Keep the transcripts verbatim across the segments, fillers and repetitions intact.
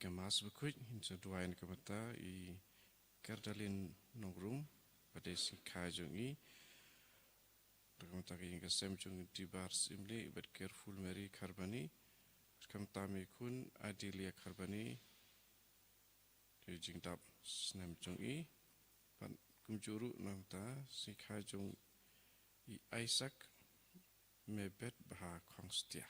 Ka Mass bakhuid, ngin sa duwai na ka bynta i Kardalin Nongrum, bad i sngi kha jong i, na ka bynta ka ïing ka sem jong i Dibar Syiemlieh, bad Careful Mary Kharbani, bad khamtam i khun Adelia Kharbani, ka jingdap snem jong i, bad kumjuh ruh na ka bynta sngi kha jong i Isaac Mebet Bha Khongstia.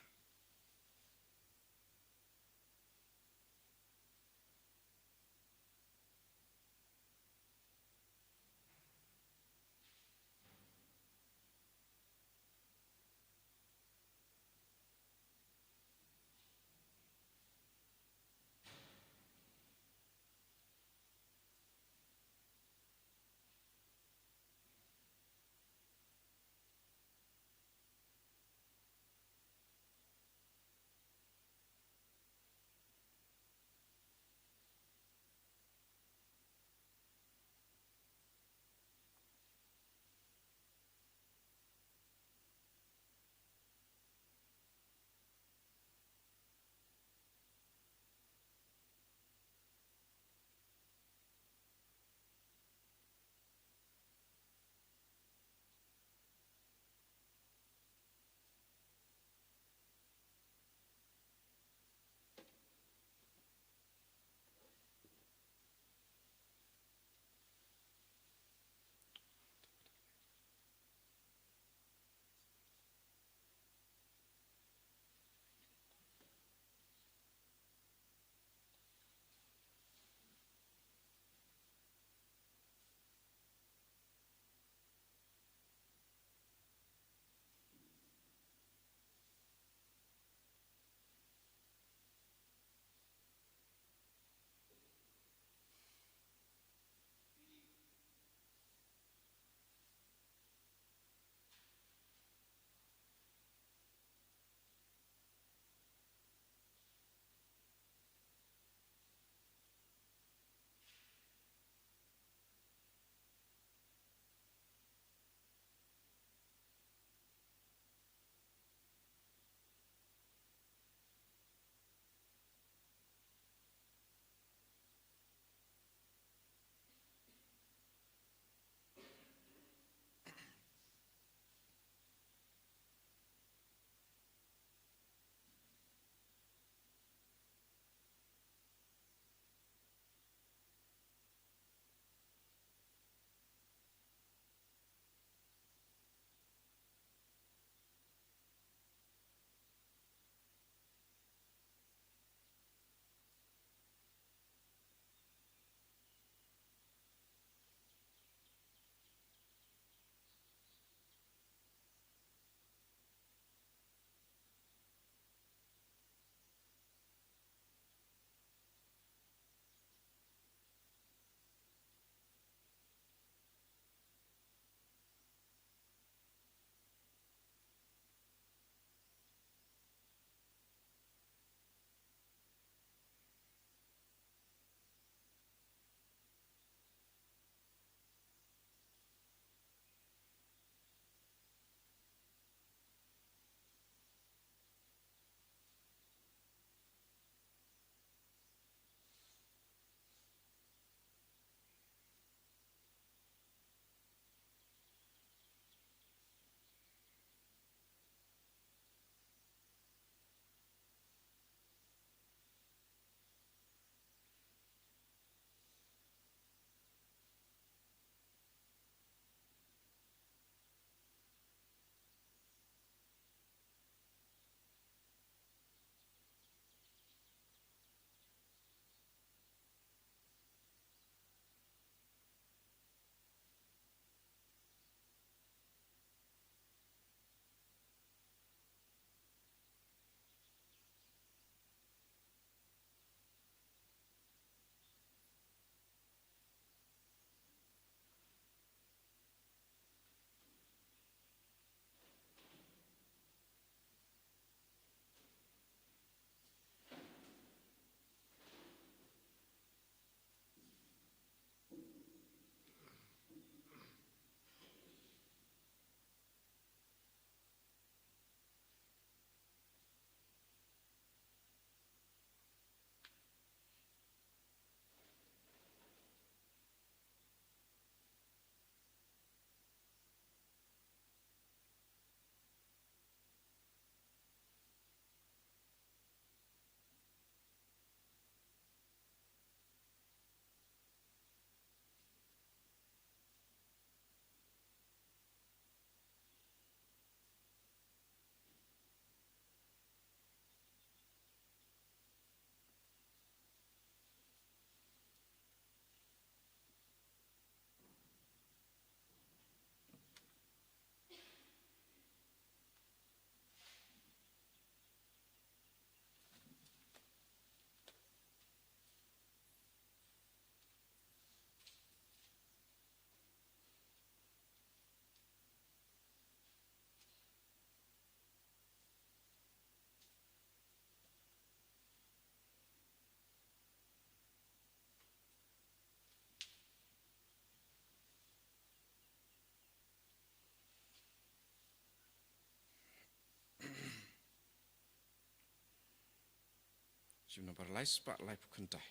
Jingmut nambar lai spah laiphew khyndai.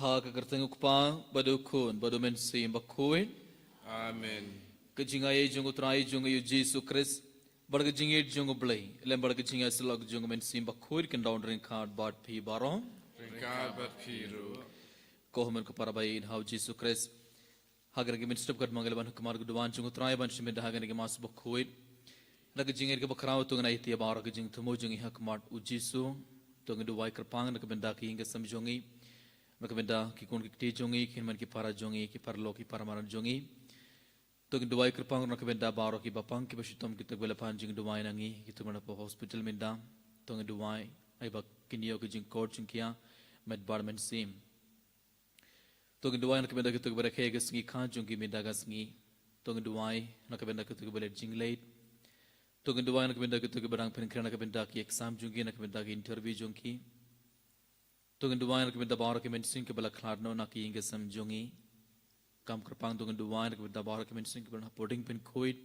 Ha ka kyrteng u Kpa, bad u Khun, bad u Mynsiem Bakhuid. Amen. Ka jingai jong u Trai jong ngi u Jisu Khrist, bad ka jingïeit jong u Blei, lem bad ka jingïasyllok jong u Mynsiem Bakhuid, kin don ryngkat bad phi baroh. Ryngkat bad phi ruh. Ko hynmen ko para ba ïeit ha u Jisu Khrist. Ha kane ka mynstep ka dang ngi la ban ha khmat ka duwan jong u Trai ban shim bynta ha kane ka Mass Bakhuid. Na ka jingïeit kaba khraw to ngin aiti ïa baroh ka jingthmu jong ngi ha khmat u Jisu. To ngin duwai kyrpang na ka bynta ki ïing ki sem jong ngi. Na ka bynta ki khun ki kti jong ngi, ki hynmen ki para jong ngi, ki paralok ki paramadan jong ngi. To ngin duwai kyrpang na ka bynta baroh kiba pang kiba shitom, kito kiba la pan jingduwai na ngi, kito kiba la ha hospital mynta. To ngin duwai ai ba kin ïoh ka jingkor jong ki ïa met bad mynsiem. To ngin duwai na ka bynta kito kiba rakhe ka sngi kha jong ki mynta ka sngi. To ngin duwai na ka bynta kito kiba leit jingleit. To ngin duwai na ka bynta kito kiba dang pynkhreh na ka bynta ki exam jong ki, na ka bynta ki interview jong ki. To ngin duwai na ka bynta baroh ki mynsiem kiba la khlad noh na ki ïing ki sem jong ngi. Kam kyrpang to ngin duwai na ka bynta baroh ki mynsiem kiba la ha pdeng pynkhuid.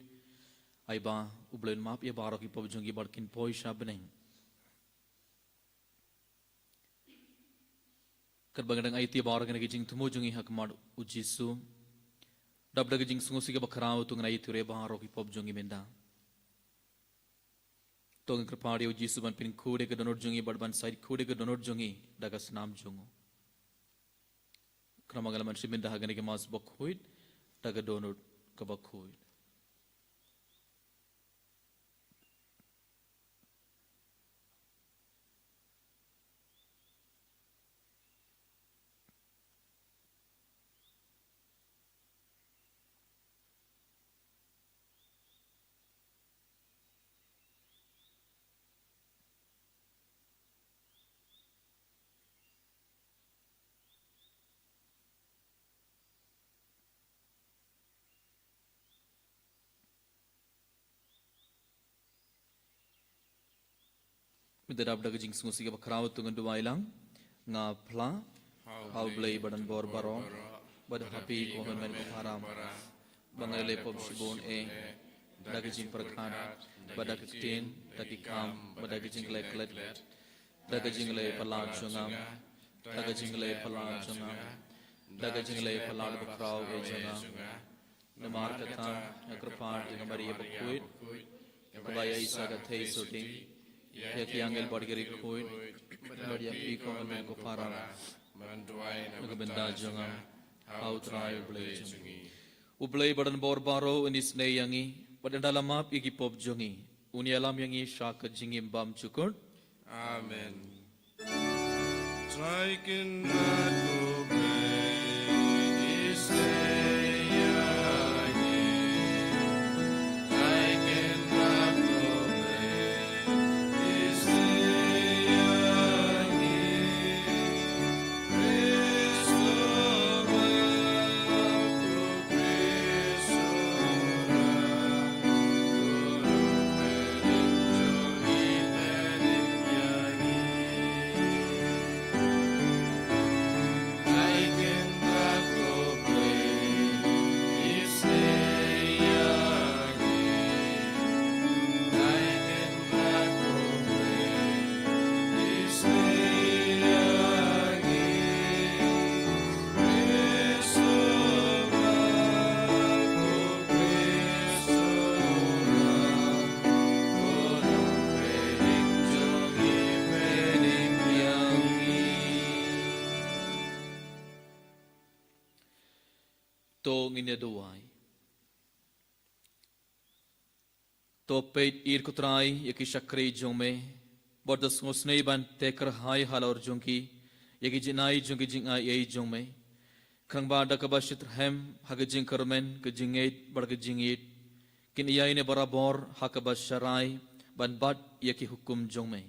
Ai ba u Blei un map ïa baroh ki pop jong ki bad kin poi sha bneng. Katba ngi dang aiti baroh kine ki jingthmu jong ngi ha khmat u Jisu, dap da ka jingsngewsih kaba khraw to ngin aiti ruh ïa baroh ki pop jong ngi mynta. To ngin kyrpad ïa u Jisu ban pynkhuid ïa ka dohnud jong ngi bad ban sait khuid ïa ka dohnud jong ngi da ka snam jong u. Khnang ba ngin lah ban shim bynta ha kane ka Mass Bakhuid da ka dohnud kaba khuid. Mynta dap da ka jingsngewsih kaba khraw to ngin duwai lang. Nga phla ha u Blei ba donbor baroh, bad ha phi ko hynmen ko para, ba nga la leh pop shibun eh, da ka jingpyrkhat, bad da ka ktien, da ki kam, bad da ka jingkhlaiñ klet, da ka jingleh palat jong nga, da ka jingleh palat jong nga, da ka jingleh palat ba khraw eh jong nga. Namar kata, nga kyrpad ïa ka Maria bakhuid, kaba ïa Isa ka thei sutdi, ïa ki angel bad ki riewkhuid, bad ïa phi ko hynmen ko para, na ka bynta jong nga ha u Trai u Blei jong ngi. U Blei ba donbor baroh un isynei ïa ngi, bad ynda la map ïa ki pop jong ngi, un ïalam ïa ngi sha ka jingim bymjukut. Amen. Trai Kynrad ko Blei, isynei ïa ngi. Trai Kynrad ko Blei, isynei ïa ngi. Khrist, ko Blei, To ngin ïa duwai. To peit, ïeit ko Trai, ïa ki shakri jong me, bad da sngewsynei ban teh kyrhai halor jong ki ïa ki jingai jong ki jingai ei jong me. Khnang ba da kaba shitrhem ha ka jingkyrmen, ka jingngeit bad ka jingïeit, kin ïai ne barabor ha kaba sharai ban bat ïa ki hukum jong me.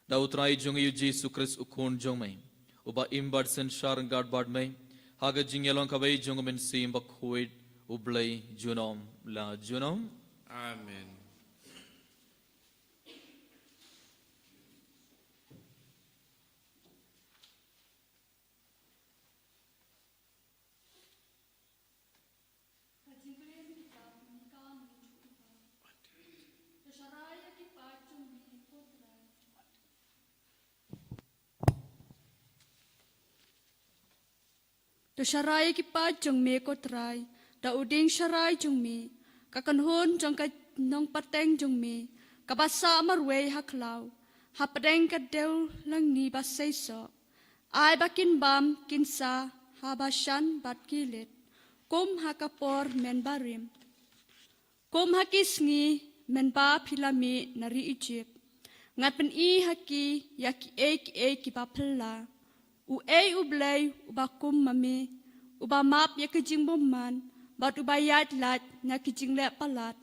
Da U Trai jong ngi U Jisu Khrist U Khun jong me, uba im bad synshar ryngkat bad me ha ka jingïalong kawei jong U Mynsiem Bakhuid, U Blei junom la junom. Amen. Ka jingkren ki jam ni ka ni tu ba. To sharai ïa ki paid jong me ko Trai. To sharai ïa ki paid jong me ko Trai da u dieng sharai jong me, ka kynhun jong ka nongpateng jong me kaba sah marwei ha khlaw, hapdeng ka dewlyngkha ba seisoh. Ai ba kin bam kin sah ha Bashan bad Gilead, kum ha ka por mynbarim, kum ha ki sngi mynba phi la mih na ri Ijipt. Ngan pyni ha ki ïa kiei kiei kiba phylla. Uei U Blei uba kum ma me, uba map ïa ka jingbymman bad uba ïaid lait na ka jingleh palat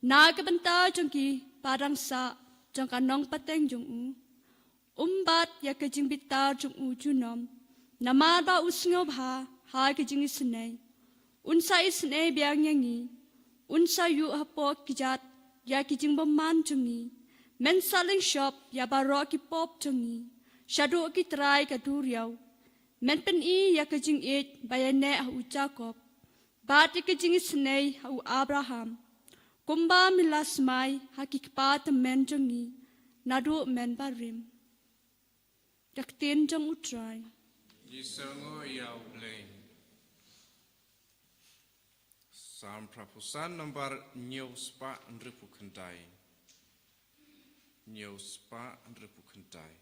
na ka bynta jong kiba dang sah jong ka nongpateng jong u? Um bat ïa ka jingbitar jong u junom, namar ba u sngewbha ha ka jingisynei. Un sa isynei biang ïa ngi, un sa ïuh hapoh ki kjat ïa ki jingbymman jong ngi. Men sa lyngshop ïa baroh ki pop jong ngi shaduh ki trai ka duriaw. Men pyni ïa ka jingïeit ba ïaineh ha u Jakob, bad ïa ka jingisynei ha u Abraham, kumba me la smai ha ki kpa tymmen jong ngi naduh mynbarim. Ka ktien jong U Trai. Ngi sngew ïa U Blei. Salm phra phew san, nambar hynñiew spah hynriew phew khyndai. Hynñiew spah hynriew phew khyndai.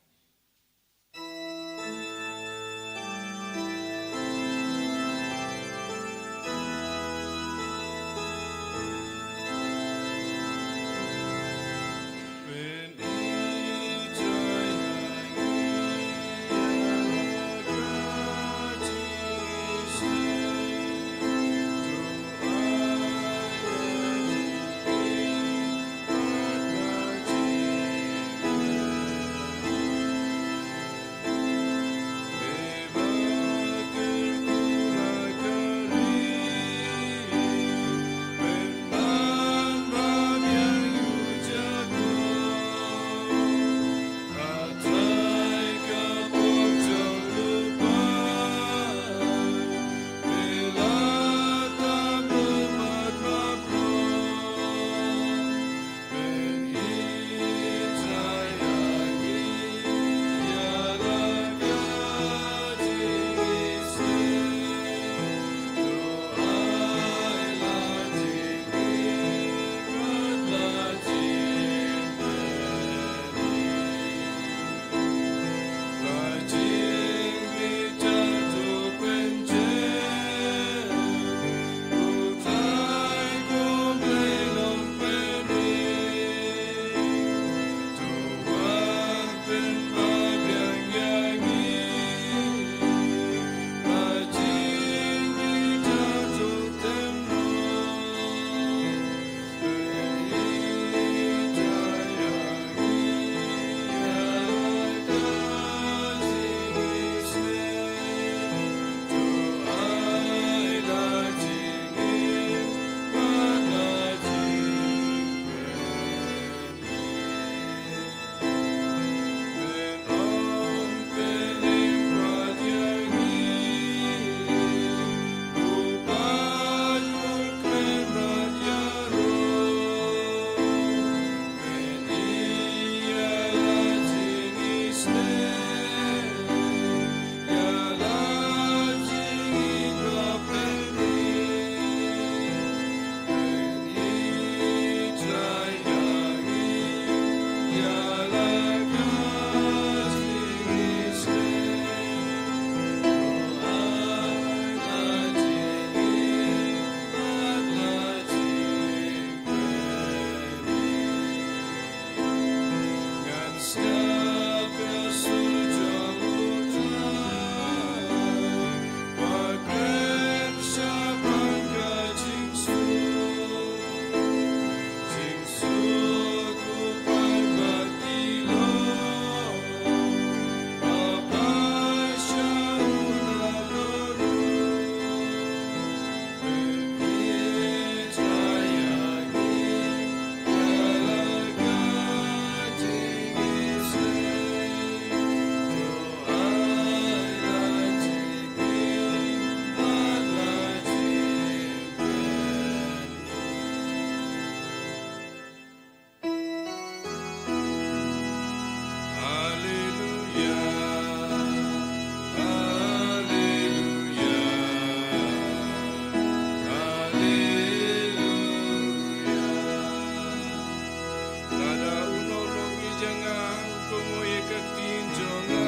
Mo ïa ka ktien jong nga,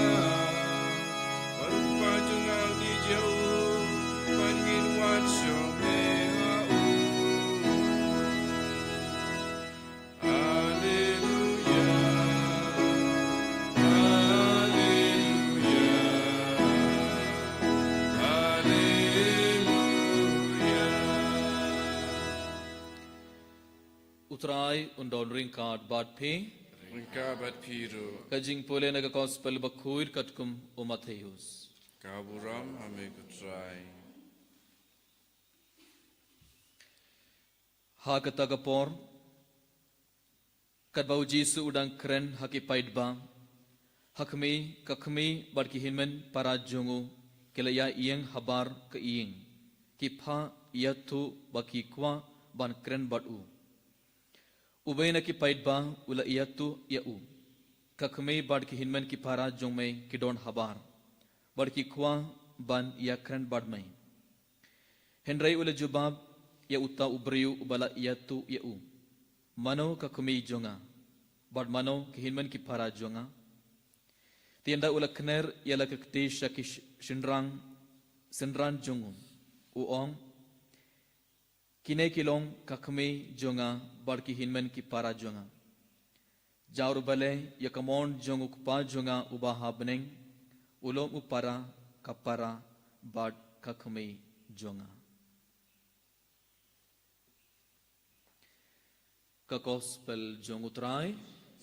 bad u kpa jong nga u dih jia u, bad ngin wan shong me ha u. Alleluia, alleluia, alleluia. U Trai un don ryngkat bad phi. Ryngkat bad phi ruh. Ka jingpule na ka Gospel bakhuid katkum u Mathaios. Ka burom ha me ko Trai. Ha kata ka por, katba u Jisu u dang kren ha ki paidbah, ha khmih, ka khmih bad ki hynmen para jong u ki la ïa ïeng habar ka ïing, ki phah ïathuh ba ki kwah ban kren bad u. Uwei na ki paidbah u la ïathuh ïa u, ka khmih bad ki hynmen ki para jong me ki don habar, bad ki kwah ban ïakren bad me. Hynrei u la jubab ïa uta u briew uba la ïathuh ïa u, mano ka khmih jong nga, bad mano ki hynmen ki para jong nga? Te ynda u la kner ïa la ka kti sha ki sh-, shynrang, synran jong u, u ong, kine ki long ka khmih jong nga bad ki hynmen ki para jong nga. Jar u ba leh ïa ka mon jong u Kpa jong nga uba ha bneng, u long u para, ka para, bad ka khmih jong nga. Ka Gospel jong u Trai.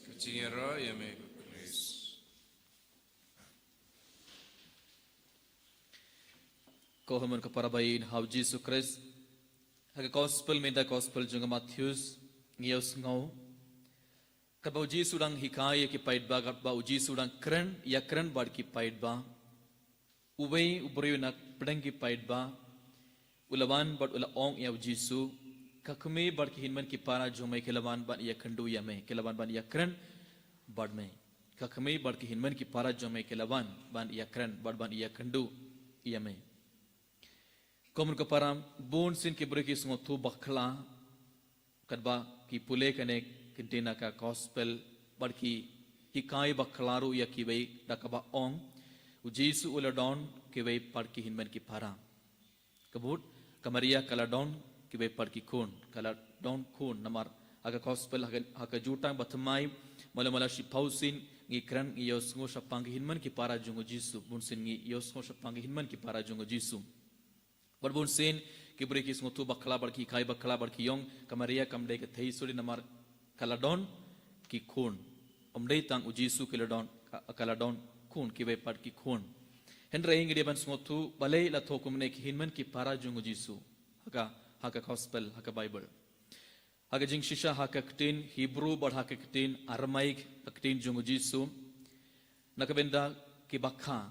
Ka jingïaroh ïa me ko Khrist. Ko hynmen ko para ba ïeit ha u Jisu Khrist. Ha ka Gospel mynta, Gospel jong u Mathaios, ngi ïohsngew katba u Jisu u dang hikai ïa ki paidbah, katba u Jisu u dang kren, ïakren bad ki paidbah, uwei u briew na pdeng ki paidbah u la wan bad u la ong ïa u Jisu, ka khmih bad ki hynmen ki para jong me ki la wan ban ïakynduh ïa me, ki la wan ban ïakren bad me. Ka khmih bad ki hynmen ki para jong me ki la wan ban ïakren bad ban ïakynduh ïa me. Ko hynmen ko para, bun sien ki briew ki sngewthuh bakla katba ki pule kane ka ktien na ka Gospel, bad ki hikai bakla ruh ïa kiwei da kaba ong, u Jisu u la don kiwei pat ki hynmen ki para. Ka mut, ka Maria ka la don kiwei pat ki khun, ka la don khun, namar ha ka Gospel, ha ka, ha ka Jutang bathymmai, mala mala shiphew sien ngi kren, ngi ïohsngew shaphang ki hynmen ki para jong u Jisu, bun sien ngi ïohsngew shaphang ki hynmen ki para jong u Jisu. Bad bun sien ki briew ki sngewthuh bakla bad ki hikai bakla bad ki ong, ka Maria kam dei ka theisotti namar ka la don ki khun. Ym dei tang u Jisu ki la don, ka, ka la don khun, kiwei pat ki khun. Hynrei ngi dei ban sngewthuh balei la thoh kumne ki hynmen ki para jong u Jisu ha ka, ha ka Gospel, ha ka Baibl. Ha ka jingshisha ha ka ktien Hebru bad ha ka ktien Aramaik, ka ktien jong u Jisu, na ka bynta ki bakha,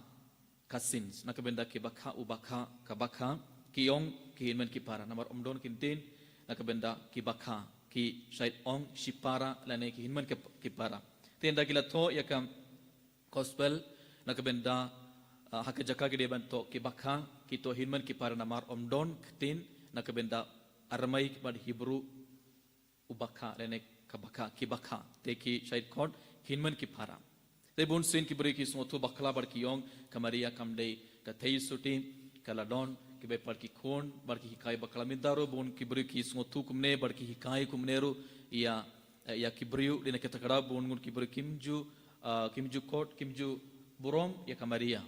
cousins, na ka bynta ki bakha, u bakha, ka bakha, ki ong ki hynmen ki para. Namar ym don ki ktien na ka bynta ki bakha, ki shait ong shipara lane ki hynmen ki, ki para. Te ynda ki la thoh ïa ka Gospel na ka bynta, ah, ha ka jaka ki dei ban thoh ki bakha, ki thoh hynmen ki para namar ym don ktien na ka bynta Aramaik bad Hebru, u bakha lane ka bakha, ki bakha, te ki shait khot ki hynmen ki para. Te bun sien ki briew ki sngewthuh bakla bad ki ong, ka Maria kam dei ka theisotti, ka la don kiwei pat ki khun, bad ki hikai bakla. Mynta ruh bun ki briew ki sngewthuh kumne bad ki hikai kumne ruh ïa, ïa ki briew, dei na kita ki daw bun ngut ki briew kim ju, ah, kim ju khot, kim ju burom ïa ka Maria.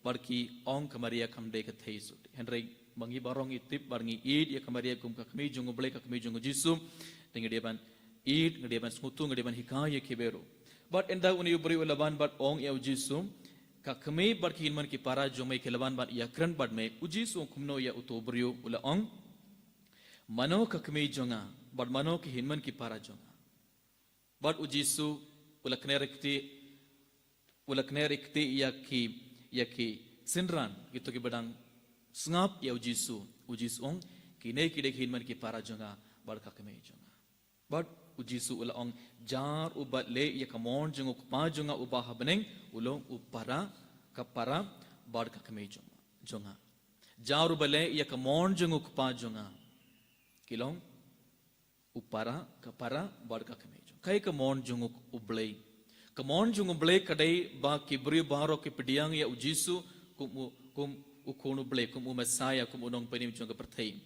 Bad ki ong ka Maria kam dei ka theisotti. Hynrei ma ngi baroh ngi tip bad ngi ïeit ïa ka Maria kum ka kmie jong U Blei, ka kmie jong U Jisu. Te ngi dei ban ïeit, ngi dei ban sngewthuh, ngi dei ban hikai ïa ki briew. Bad ynda une u briew u la wan bad ong ïa U Jisu, ka kmie bad ki hynmen ki para jong me ki la wan bad ïakren bad me, U Jisu u ong kumno ïa uto u briew, u la ong, mano ka kmie jong nga, bad mano ki hynmen ki para jong nga? Bad U Jisu u la kner kti, u la kner kti ïa ki, ïa ki synran, kito kiba dang sngap ïa U Jisu. U Jisu u ong, kine ki dei ki hynmen ki para jong nga bad ka kmie jong nga. Bad U Jisu u la ong, jar uba leh ïa ka mon jong U Kpa jong nga uba ha bneng, u long u para, ka para bad ka kmie jong, jong nga. Jar uba leh ïa ka mon jong U Kpa jong nga, ki long u para, ka para bad ka kmie jong. Kaei ka mon jong U, U Blei? Ka mon jong U Blei ka dei ba ki briew baroh ki pdiang ïa U Jisu kum u, kum u Khun U Blei, kum u Messiah, kum u nongpynim jong ka pyrthei.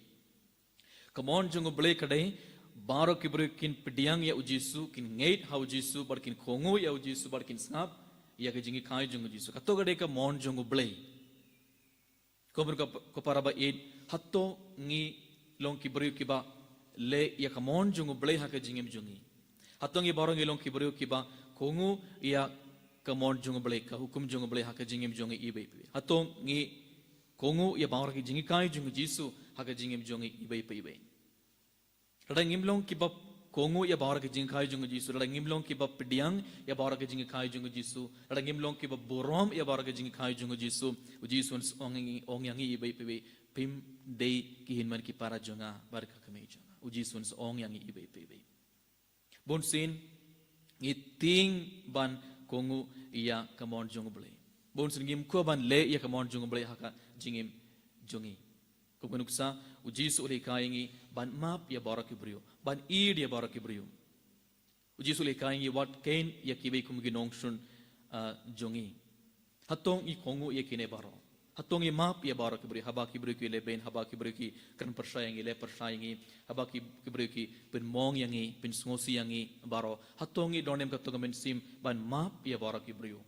Ka mon jong U Blei ka dei baroh ki briew kin pdiang ïa U Jisu, kin ngeit ha U Jisu, bad kin kohnguh ïa U Jisu, bad kin sngap ïa ka jinghikai jong U Jisu. Kato ka dei ka mon jong U Blei. Kumno ka, ka para ba ïeit, hato ngi long ki briew kiba leh ïa ka mon jong U Blei ha ka jingim jong ngi? Hato ngi baroh ngi long ki briew kiba kohnguh ïa ka mon jong U Blei, ka hukum jong U Blei ha ka jingim jong ngi iwei pa iwei? Hato ngi kohnguh ïa baroh ki jinghikai jong U Jisu ha ka jingim jong ngi iwei pa iwei? Lada ngim long kiba kohnguh ïa baroh ki jinghikai jong U Jisu, lada ngim long kiba pdiang ïa baroh ki jinghikai jong U Jisu, lada ngim long kiba burom ïa baroh ki jinghikai jong U Jisu, U Jisu un sa ong ïa ngi, ong ïa ngi iwei pa iwei, phim dei ki hynmen ki para jong nga bad ka kmie jong nga. U Jisu un sa ong ïa ngi iwei pa iwei. Bunsien ngi tieng ban kohnguh ïa ka mon jong U Blei. Bunsien ngim kwah ban leh ïa ka mon jong U Blei ha ka jingim jong ngi. Kum ka nuksa, U Jisu u la hikai ïa ngi ban map ïa baroh ki briew, ban ïeid ïa baroh ki briew. U Jisu u la hikai ïa ngi wat kheiñ ïa kiwei kum ki nongshun, ah, jong ngi. Hato ngi kohnguh ïa kine baroh? Hato ngi map ïa baroh ki briew, haba ki briew ki leh beiñ, haba ki briew ki kren pyrshah ïa ngi, leh pyrshah ïa ngi, haba ki, ki briew ki pynmong ïa ngi, pynsngewsih ïa ngi baroh? Hato ngi don em kato ka mynsiem ban map ïa baroh ki briew?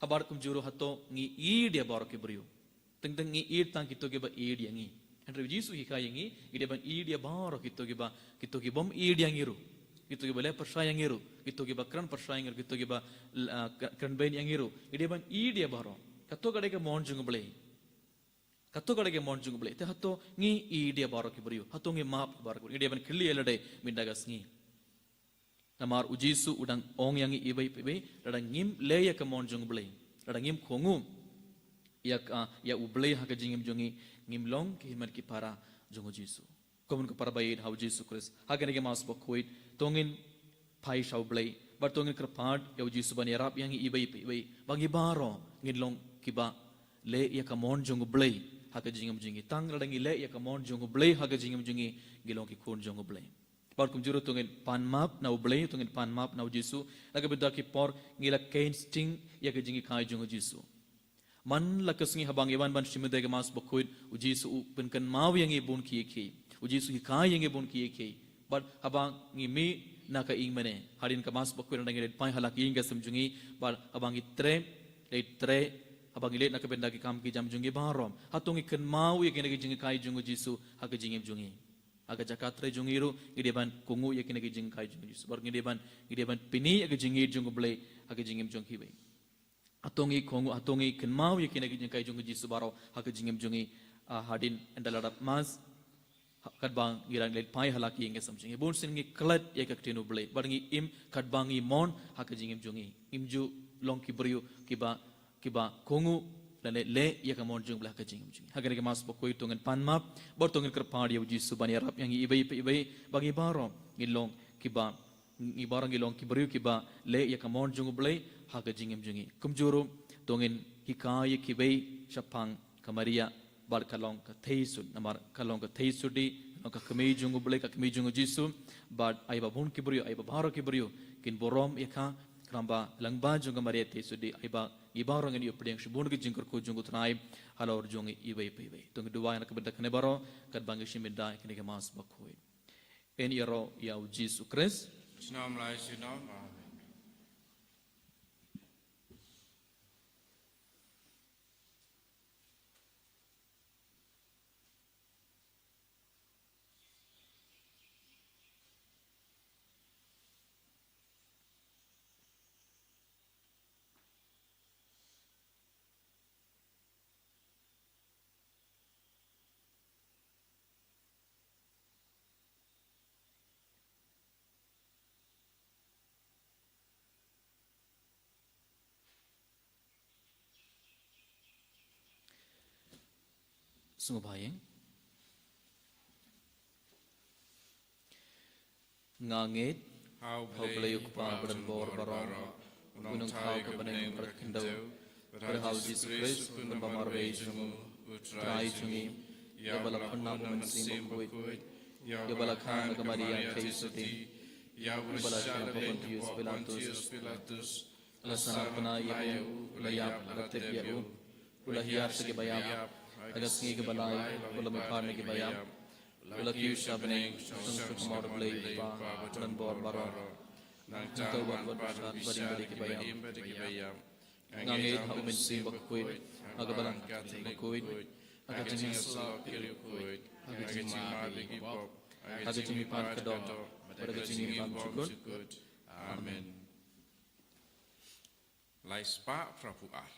Haba kumjuh ruh, hato ngi ïeid ïa baroh ki briew? Teng teng ngi ïeid tang kito kiba ïeid ïa ngi. Hynrei U Jisu u hikai ïa ngi, ngi dei ban ïeid ïa baroh kito kiba, kito ki bym ïeid ïa ngi ruh. Kito kiba leh pyrshah ïa ngi ruh. Kito kiba kren pyrshah ïa ngi ruh. Kito kiba, ah, kren beiñ ïa ngi ruh. Ngi dei ban ïeid ïa baroh. Kato ka dei ka mon jong U Blei. Kato ka dei ka mon jong U Blei. Te hato ngi ïeid ïa baroh ki briew? Hato ngi map ïa baroh ki briew? Ngi dei ban kylli ïa lade mynta ka sngi. Namar U Jisu u dang ong ïa ngi iwei pa iwei, lada ngim leh ïa ka mon jong U Blei, lada ngim kohnguh ïa ka, ïa U Blei ha ka jingim jong ngi, ngim long ki hynmen ki para jong U Jisu. Kumno ka para ba ïeit ha U Jisu Khrist, ha kane ka Mass Bakhuid, to ngin phai sha U Blei, bad to ngin kyrpad ïa U Jisu ban ïarap ïa ngi iwei pa iwei, ba ngi baroh ngin long kiba leh ïa ka mon jong U Blei ha ka jingim jong ngi. Tang lada ngi leh ïa ka mon jong U Blei ha ka jingim jong ngi, ngi long ki khun jong U Blei. Bad kumjuh ruh to ngin pan map na U Blei, to ngin pan map na U Jisu. Na ka bynta ki por ngi la kheiñ sting ïa ka jinghikai jong U Jisu. Man la ka sngi haba ngi wan ban shim ïa ka Mass Bakhuid, U Jisu u pynkynmaw ïa ngi bun kiei kiei. U Jisu u hikai ïa ngi bun kiei kiei. Bad haba ngi mih na ka ïingmane, hadien ka Mass Bakhuid, lada ngi leit phai ha la ka ïing ka sem jong ngi, bad haba ngi treh, leit treh, haba ngi leit na ka bynta ki kam ki jam jong ngi baroh, hato ngi kynmaw ïa kine ki jinghikai jong U Jisu ha ka jingim jong ngi? Ha ka jaka treh jong ngi ruh, ngi dei ban kohnguh ïa kine ki jinghikai jong U Jisu. Bad ngi dei ban, ngi dei ban pyni ïa ka jingïeid jong U Blei ha ka jingim jong kiwei. Hato ngi kohnguh, hato ngi kynmaw ïa kine ki jinghikai jong U Jisu baroh ha ka jingim jong ngi, ah, hadien ynda la dap Mass, ha, katba ngi dang leit phai ha la ka ïing ka sem jong ngi? Bunsien ngi klet ïa ka ktien U Blei, bad ngi im katba ngi mon ha ka jingim jong ngi. Ngim ju long ki briew kiba, kiba kohnguh lane leh ïa ka mon jong U Blei ha ka jingim jong ngi. Ha kane ka Mass Bakhuid to ngin pan map, bad to ngin kyrpad ïa U Jisu ban ïarap ïa ngi iwei pa iwei, ba ngi baroh ngin long kiba, ngi baroh ngi long ki briew kiba leh ïa ka mon jong U Blei ha ka jingim jong ngi. Kumjuh ruh to ngin hikai ïa kiwei shaphang ka Maria, bad ka long ka theisotti, namar ka long ka theisotti, ka long ka kmie jong U Blei, ka kmie jong U Jisu, bad ai ba bun ki briew, ai ba baroh ki briew kin burom ïa ka, khnang ba lyngba jong ka Maria theisotti, ai ba ngi baroh ngin ïoh pdiang shibun ki jingkyrkhu jong U Trai halor jong ngi iwei pa iwei. To ngin duwai na ka bynta kane baroh, katba ngi shim bynta ïa kane ka Mass Bakhuid. Yn ïaroh ïa U Jisu Khrist. Shnong Mlai Shnong. Amen. Sngewbha ïa. Nga ngeit ha U Blei U Kpa badonbor baroh, U Nongthaw ka bneng bad ka khyndew, bad ha U Jisu Khrist, U Khun ba marwei jong U, U Trai jong ngi, ïa uba la pynlong u Mynsiem Bakhuid, ïa uba la kha na ka Maria theisotti, ïa uba la shah da ka Pontius Pilatus, La sah na pnai ïa u, u la ïap, la tip ïa u, u la hiar sha ki ba ïap, ha ka sngi kaba lai u la mihpat na ki ba ïap, u la kiew sha bneng, u shong sha ka mor U Blei u Kpa ba donbor baroh. Nangta wat wat bad bad ïa ki ba ïap. Nga ngeit ha U Mynsiem Bakhuid, ha ka Balang Katholik bakhuid, ha ka jingïasyllok ki riewkhuid, ha ka jingmap ïa ki pop, ha ka jingmihpat ka doh, bad ha ka jingim bymjukut. Amen. Lai spah phra phew ar.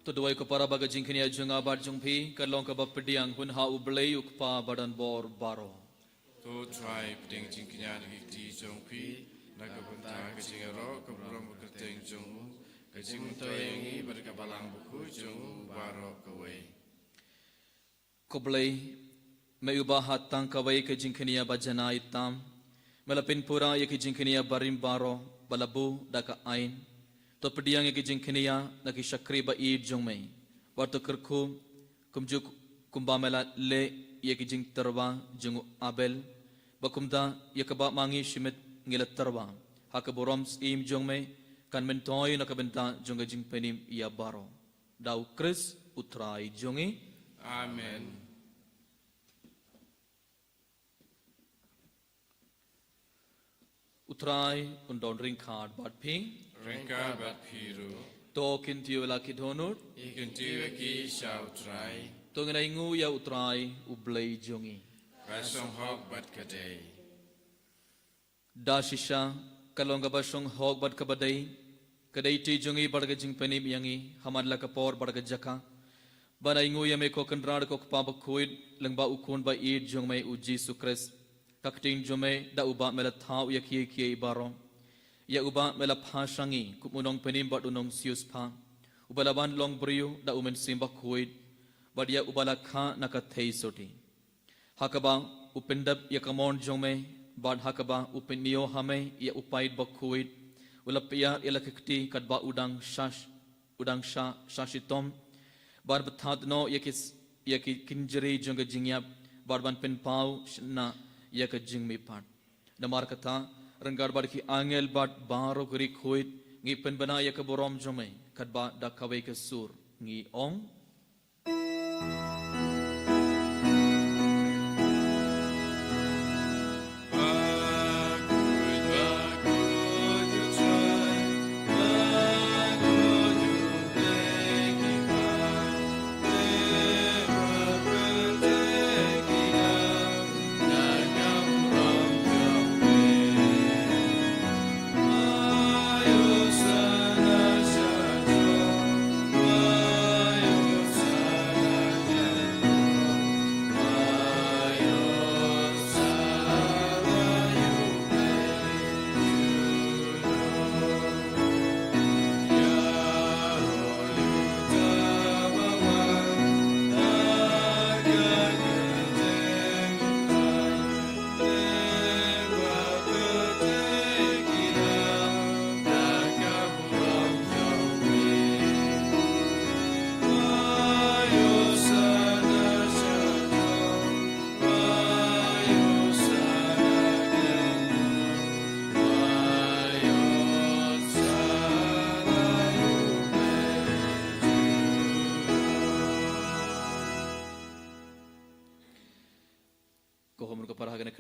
To duwai ko para ba ka jingkñia jong nga bad jong phi ka long kaba pdiang hun ha U Blei U Kpa ba donbor baroh. To Trai, pdiang jingkñia na ki kti jong phi, na ka bynta ka jingïaroh ka burom ka kyrteng jong u, ka jingmyntoi ïa ngi bad ka Balang Bakhuid jong u baroh kawei. Ko Blei, me uba ha tang kawei ka jingkñia ba janai tam, me la pynpura ïa ki jingkñia barim baroh ba la buh da ka aiñ. To pdiang ïa ki jingkñia na ki shakri ba ïeit jong me, bad to kyrkhu kumjuh kumba me la leh ïa ki jingtyrwa jong u Abel, ba kumta ïa kaba ma ngi shimet ngi la tyrwa ha ka burom syiem jong me, kan myntoi na ka bynta jong ka jingpynim ïa baroh. Da U Khrist U Trai jong ngi. Amen. U Trai un don ryngkat bad phi. Ryngkat bad phi ruh. To kyntiew la ki dohnud. Ïa kyntiew ïa ki sha U Trai. To ngin ai nguh ïa U Trai U Blei jong ngi. Ka shong hok bad ka dei. Da shisha ka long kaba shong hok bad kaba dei, ka dei kti jong ngi bad ka jingpynim ïa ngi ha man la ka por bad ka jaka, ban ai nguh ïa me ko Kynrad ko Kpa Bakhuid lyngba U Khun ba ïeit jong me U Jisu Khrist. Ka ktien jong me da uba me la thaw ïa kiei kiei baroh, ïa uba me la phah sha ngi kum u Nongpynim bad u Nongsiewspah, uba la wan long briew da U Mynsiem Bakhuid, bad ïa uba la kha na ka theisotti. Ha kaba u pyndep ïa ka mon jong me, bad ha kaba u pynïoh ha me ïa u paid bakhuid, u la pynïar ïa la ka kti katba u dang shah, u dang shah, shah shitom, ban pynthat noh ïa ki, ïa ki kynjri jong ka jingïap, bad ban pynpaw shynna ïa ka jingmihpat. Namar kata, ryngkat bad ki angel bad baroh ki riewkhuid, ngi pynbna ïa ka burom jong me, katba da kawei ka sur ngi ong.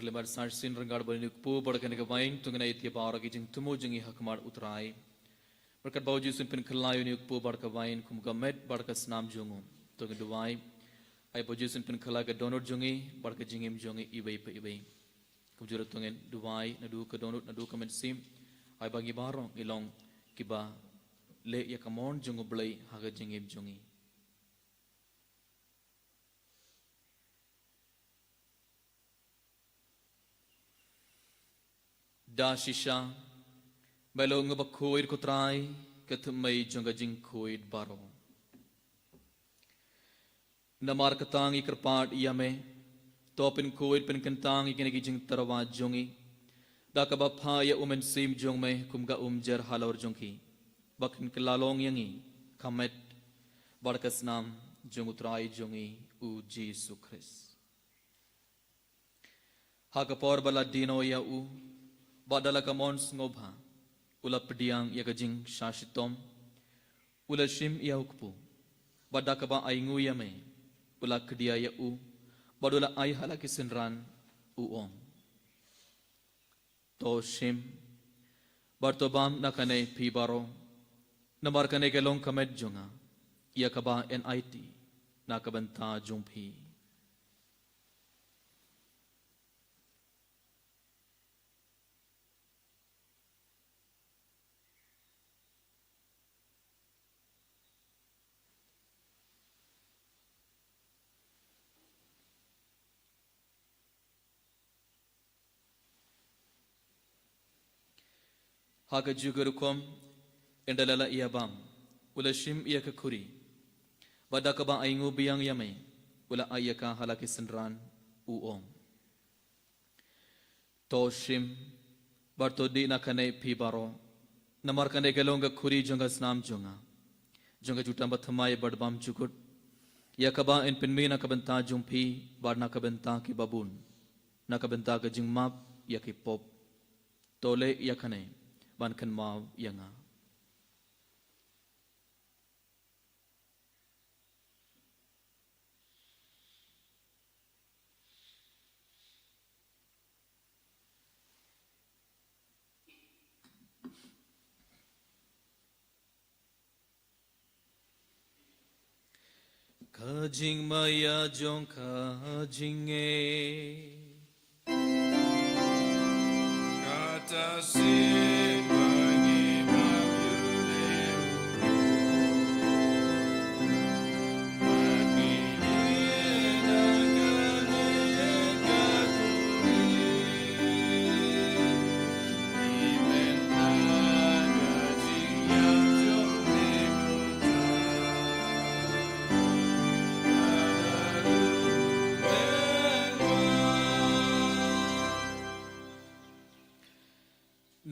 Lem bad sa shisien ryngkat bad une u kpu bad kane ka wain, to ngin ïa ïa baroh ki jingthmu jong ngi ha khmat u Trai. Bad katba u Jisu un pynkylla ïa une u kpu bad ka wain kum ka met bad ka snam jong u, to ngin duwai. Ai ba u Jisu un pynkylla ka dohnud jong ngi bad ka jingim jong ngi iwei pa iwei. Kumjuh ruh to ngin duwai naduh ka dohnud naduh ka mynsiem, ai ba ngi baroh ngi long kiba leh ïa ka mon jong u Blei ha ka jingim jong ngi. Da shisha, mano uba khuid, ko Trai, ka thymmei jong ka jingkhuid baroh. Namar kata ngi kyrpad ïa me, to pynkhuid pynkyntang ïa kine ki jingtyrwa jong ngi, da kaba phah ïa u Mynsiem jong me kum ka umjer halor jong ki, ba kin kylla long ïa ngi ka met bad ka snam jong u Trai jong ngi u Jisu Khrist. Ha ka por ba la die noh ïa u, bad da la ka mon sngewbha, u la pdiang ïa ka jingshah shitom, u la shim ïa u kpu, bad da kaba ainguh ïa me, u la khdia ïa u, bad u la ai ha la ki synran, u ong: To shim, bad to bam na kane phi baroh, namar kane ka long ka met jong nga, ïa kaba yn aiti na ka bynta jong phi. Ha kajuh ka rukom, ynda la la ïa bam, u la shim ïa ka khuri, bad da kaba ainguh biang ïa me, u la ai ïa ka ha la ki synran, u ong: To shim, bad to dih na kane phi baroh, namar kane ka long ka khuri jong ka snam jong nga, jong ka jutang bathymmai bad bymjukut, ïa kaba yn pynmih na ka bynta jong phi bad na ka bynta kiba bun, na ka bynta ka jingmap ïa ki pop. To leh ïa kane ban kynmaw ïa nga. Ka jingmaïa jong ka jingngeit. Kata sien ba ngi bam ïa u, bad ngi ïeng na kane ka khuri.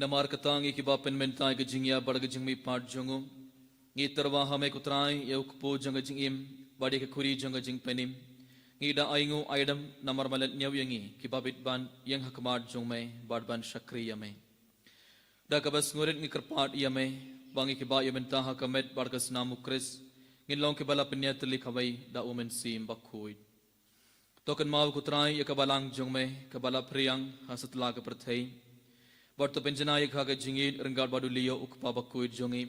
Namar kata ngi kiba pynmynta ïa ka jingïap bad ka jingmihpat jong u, ngi tyrwa ha me ko Trai ïa u kpu jong ka jingim bad ïa ka khuri jong ka jingpynim. Ngi da ainguh aidam namar me la leit ñiew ïa ngi kiba bit ban ïeng ha khmat jong me bad ban shakri ïa me. Da kaba sngewrit ngi kyrpad ïa me, ba ngi kiba ïa bynta ha ka met bad ka snam u Khrist, ngin long kiba la pynïatylli kawei da u Mynsiem Bakhuid. To kynmaw ko Trai ïa ka balang jong me, kaba la phriang ha satlak ka pyrthei. Bad to pynjanai ïa ka ha ka jingïeit ryngkat bad u Leo u kpa bakhuid jong ngi,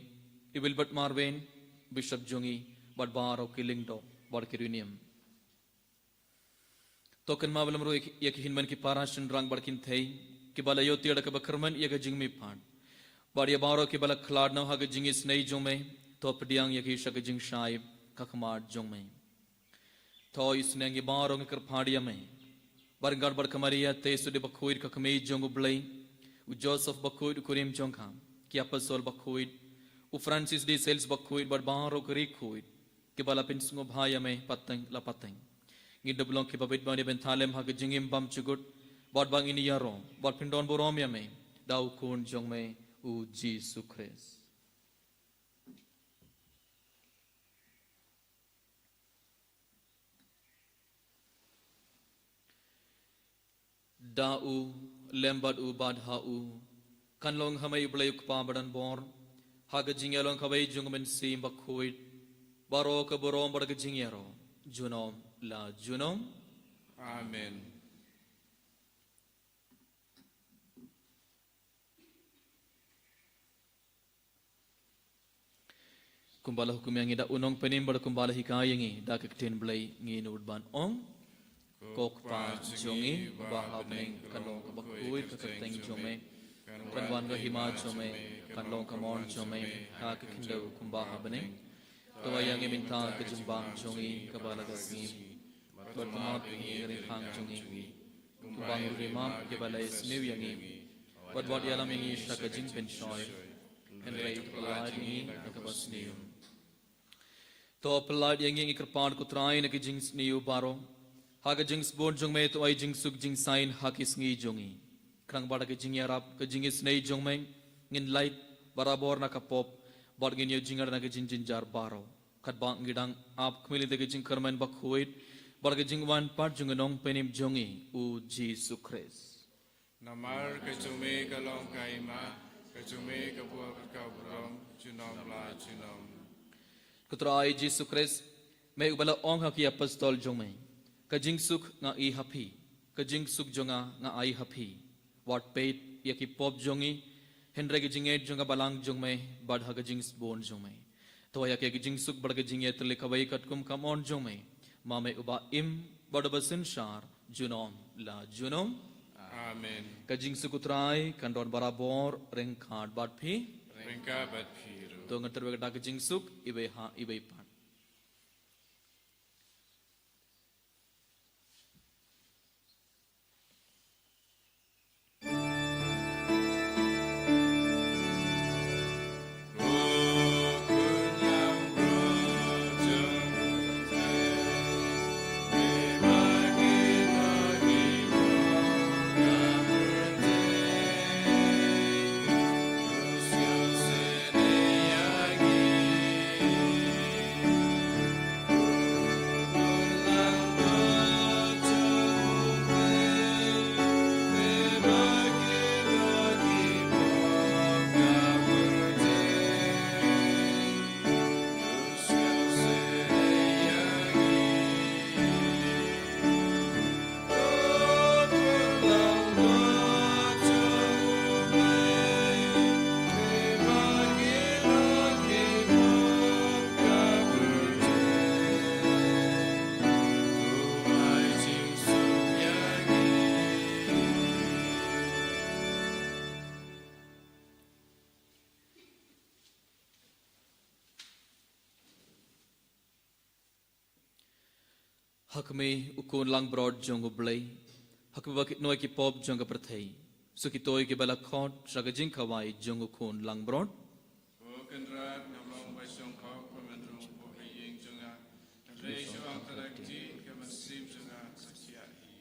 i Wilbert Marwein, Bishop jong ngi, bad baroh ki lyngdoh bad ki riewniam. To kynmaw lem ruh ïa ki hynmen ki para shynrang bad kynthei, kiba la ïoh tiar da kaba kyrmen ïa ka jingmihpat. Bad ïa baroh kiba la khlad noh ha ka jingisynei jong me, to pdiang ïa ki sha ka jingshai ka khmat jong me. To isynei ngi baroh ngi kyrpad ïa me. Bad ryngkat bad ka Maria Theisotti bakhuid ka kmie jong u Blei, u Joseph bakhuid u kurim jong ka, ki apostol bakhuid, u Francis de Sales bakhuid bad baroh ki riewkhuid, kiba la pynsngewbha ïa me pateng la pateng. Ngin dup long kiba bit ban ïa bynta lem ha ka jingim bymjukut, bad ba ngin ïaroh bad pyndonburom ïa me da u Khun jong me u Jisu Khrist. Da u, lem bad u bad ha u, kan long ha me u Blei u Kpa badonbor, ha ka jingïalong kawei jong u Mynsiem Bakhuid, baroh ka burom bad ka jingïaroh junom la junom. Amen. Kumba la hukum ïa ngi da u Nongpynim bad kumba la hikai ïa ngi da ka ktien Blei, ngi nud ban ong: Ko Kpa jong ngi uba ha bneng, kan long kaba khuid ka kyrteng jong me, kan wan ka hima jong me, kan long ka mon jong me ha ka khyndew kumba ha bneng. To ai ïa ngi mynta ka jingbam jong ngi kaba la ka sngi, bad map ïa ngi ki riewkhang jong ngi, kumba ngi ruh ngi map ïa kiba la isniew ïa ngi, bad wat ïalam ïa ngi sha ka jingpynshoi, hynrei to pyllait ïa ngi na kaba sniew. To pyllait ïa ngi, ngi kyrpad ko Trai, na ki jingsniew baroh, ha ka jingsbun jong me to ai jingsuk jingsaiñ ha ki sngi jong ngi, khnang ba da ka jingïarap ka jingisynei jong me ngin lait barabor na ka pop, bad ngin ïoh jingïarap na ka jingjynjar baroh, katba ngi dang ap khmih lynti ka jingkyrmen bakhuid bad ka jingwan pat jong u Nongpynim jong ngi u Jisu Khrist. Namar ka jong me ka long ka hima, ka jong me ka burom, ka burom junom la junom. Ko Trai Jisu Khrist, me uba la ong ha ki apostol jong me: Ka jingsuk nga ai ha phi, ka jingsuk jong nga nga ai ha phi. Wat peit ïa ki pop jong ngi, hynrei ka jingngeit jong ka balang jong me bad ha ka jingsbun jong me to ai ïa ki ka jingsuk bad ka jingïatylli kawei katkum ka mon jong me, ma me uba im bad uba synshar junom la junom. Amen. Ka jingsuk u Trai kan don barabor ryngkat bad phi. Ryngkat bad phi ruh. To ngan tyrwa da ka jingsuk iwei ha iwei pat. Ha kmie u Khun langbrot jong U Blei, ha kaba kit noh ïa ki pop jong ka pyrthei, sngewthuh ïa kiba la khot sha ka jingkhawai jong u Khun langbrot. Ko Kynrad, ngam long ba shong khop ba men rung hapoh ka ïing jong nga, hynrei shu ong tang da ka ktien ka mynsiem jong nga, sa thiah hi.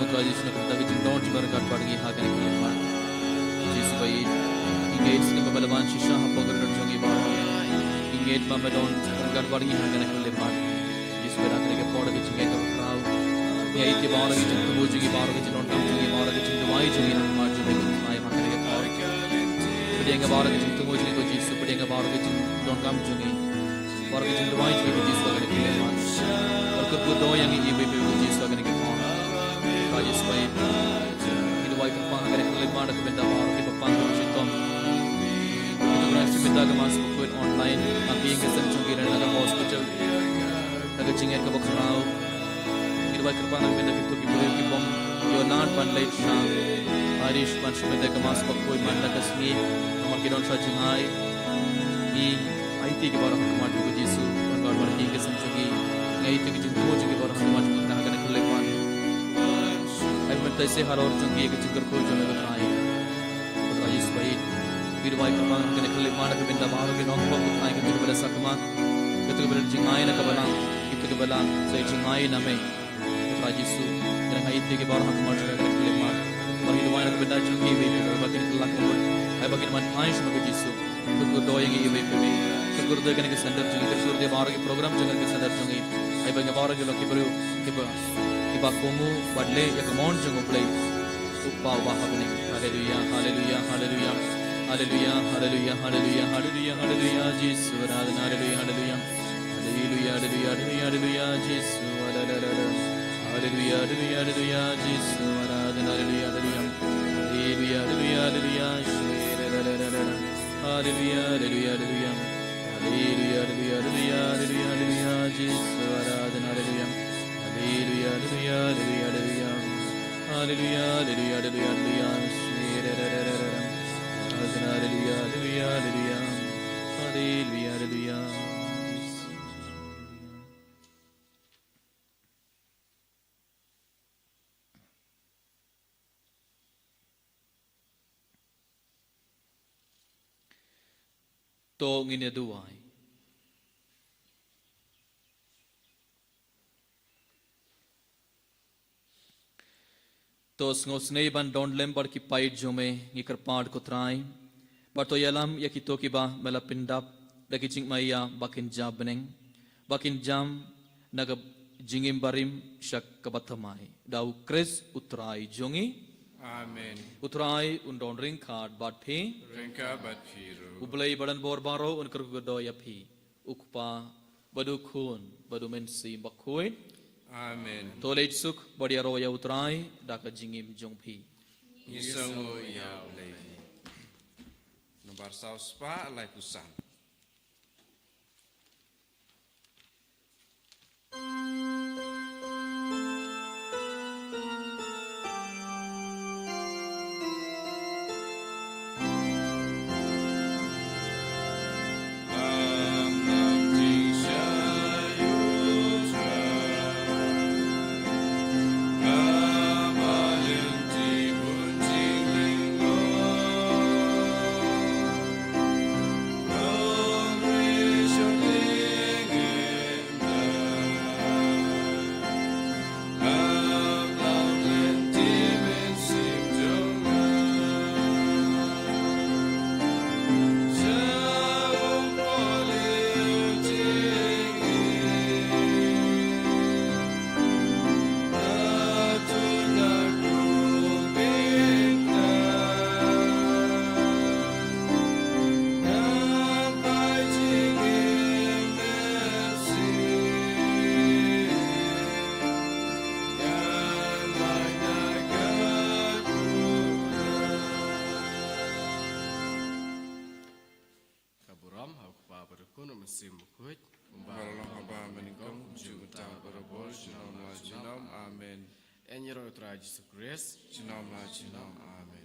Ka Jisu, na ka bynta ka jingdon jong me ryngkat bad ngi ha kane ka khlieh mat. Jisu ba ïeit, ngi ngeit shisha ba me la wan shisha hapoh ka ri jong ngi baroh. Ngi ngeit ba me don ryngkat bad ngi ha kane ka khlieh mat. Jisu, ba da kane ka por ka jingngeit kaba khraw, ngi aiti baroh ka jingthmu jong ngi, baroh ka jingdonkam jong ngi, baroh ka jingduwai jong ngi ha khmat jong me, Ko Trai, ha kane ka por. Pdiang ïa baroh ka jingthmu jong ngi, Ko Jisu, pdiang ïa baroh ka jingdonkam jong ngi. Baroh ka jingduwai jong ngi, Ko Jisu, ha kane ka khlieh mat. Bad kyrkhu ïa ngi iwei pa iwei, Ko Jisu, ha kane ka por. Ko Trai Jisu ba ïeit, ngi duwai kyrpang ha kane ka khlieh mat na ka bynta baroh kiba pang kiba shitom. Ngi duwai na ka bynta ka Mass Bakhuid online, ha ki ïing ki sem jong ki, na ka hospital, na ka jingngeit kaba khraw. Ngi duwai kyrpang na ka bynta kito ki briew ki bym ïoh lad ban leit sha parish ban shim ïa ka Mass Bakhuid man la ka sngi, namar ki don sha jingai. Ngi aiti ki baroh ha khmat jong Ko Jisu, ryngkat bad ki ïing ki sem jong ki. Ngi aiti ki jingthmu jong ki baroh ha khmat jong Ko Trai ha kane ka khlieh mat. Ai mynta sa halor jong ki ka jingkyrkhu jong me, Ko Trai. Ko Trai Jisu ba ïeit, ngi duwai kyrpang ha kane ka khlieh mat na ka bynta baroh ki nongpop, Ko Trai, kito kiba la sakma, kito kiba la jingai na ka balang, kito kiba la sa jingai na me. Ko Trai Jisu, ngi dang aiti ki baroh ha khmat jong me ha kane ka khlieh mat. Bad ngi duwai na ka bynta jong ki iwei pa iwei, ba kin kylla ka mut, ai ba kin man phai sha me, Ko Jisu. Kyrkhu ïa ngi iwei pa iwei. Kyrkhu ïa kane ka center jong ngi, kyrkhu ïa baroh ki program jong kane ka center jong ngi. Ai ba ngi baroh ki long ki briew kiba, kiba kohnguh bad leh ïa ka mon jong U Blei U Kpa uba ha bneng. Haleluya, haleluya, haleluya. Haleluya, haleluya, haleluya, haleluya, haleluya, Jisu, haleluya, haleluya. Haleluya, haleluya, haleluya, haleluya, Jisu, haleluya. Haleluya, haleluya, haleluya, Jisu, haleluya, haleluya. Haleluya, haleluya, haleluya, Jisu, haleluya. Haleluya, haleluya, haleluya. Haleluya, haleluya, haleluya, haleluya, haleluya, Jisu, haleluya, haleluya. Haleluya, haleluya, haleluya, haleluya. Haleluya, haleluya, haleluya, haleluya, Jisu, haleluya, haleluya, haleluya. Haleluya, haleluya, haleluya. To ngin ïa duwai. To sngewsynei ban don lem bad ki paid jong me, ngi kyrpad, Ko Trai. Bad to ïalam ïa kito kiba me la pyndap da ki jingmaïa ba kin ja bneng, ba kin jam na ka jingim barim sha kaba thymmai. Da U Khrist U Trai jong ngi. Amen. U Trai un don ryngkat bad phi. Ryngkat bad phi ruh. U Blei ba don bor baroh un kyrkhu kyrdoh ïa phi, U Kpa, bad U Khun, bad U Mynsiem Bakhuid. Amen. To leit suk bad ïaroh ïa U Trai da ka jingim jong phi. Ngi sngewnguh ïa U Blei. Nombar saw spah laiphew san. Ka burom ha U Kpa bad U Khun bad U Mynsiem Bakhuid, kumba la long ha kaba mynnyngkong, kumjuh mynta, barabor, junom la junom. Amen. Ïaroh ïa U Trai Jisu Khrist. Junom la junom. Amen.